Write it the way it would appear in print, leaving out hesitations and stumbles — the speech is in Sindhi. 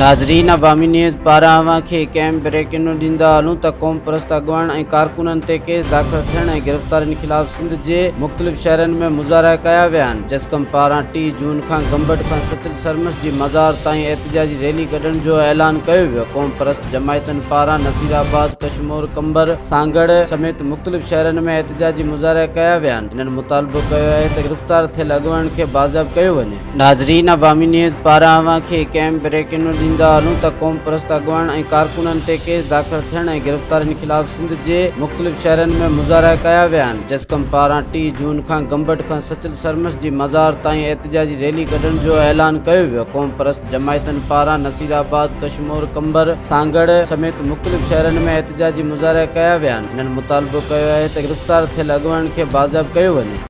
ناظرين عوامي نيوز پاران اوهان کي هڪ اهم بريڪنگ نيوز ڏيندا هلون ته قومپرست اڳواڻن ۽ ڪارڪنن تي ڪيس داخل ٿيڻ ۽ گرفتارين خلاف سنڌ جي مختلف شهرن ۾ مظاهرا ڪيا ويا آهن. جسقم پاران 30 جون کان گمبٽ کان سچل سرمست جي مزار تائين احتجاجي ريلي ڪڍڻ جو اعلان ڪيو ويو. قومپرست جماعتن پاران نصيرآباد، ڪشمور، قمبر، سانگهڙ سميت مختلف شهرن ۾ احتجاجي مظاهرا ڪيا ويا آهن. هنن مطالبو ڪيو آهي ته گرفتار ٿيل اڳواڻن کي بازياب ڪيو وڃي. ناظرين عوامي نيوز پاران اوهان کي هڪ اهم بريڪنگ نيوز ڏيندا هلون ته قومپرست اڳواڻن ۽ ڪارڪنن تي ڪيس داخل ٿيڻ ۽ گرفتارين خلاف سنڌ جي مختلف شهرن ۾ مظاهرا ڪيا ويا آهن. جسقم پاران 30 جون کان گمبٽ کان سچل سرمست جي مزار تائين احتجاجي ريلي ڪڍڻ جو اعلان ڪيو ويو. قومپرست جماعتن پاران نصيرآباد، ڪشمور، قمبر، سانگهڙ سميت مختلف شهرن ۾ احتجاجي مظاهرا ڪيا ويا آهن. هنن مطالبو ڪيو آهي ته گرفتار ٿيل اڳواڻن کي بازياب ڪيو وڃي.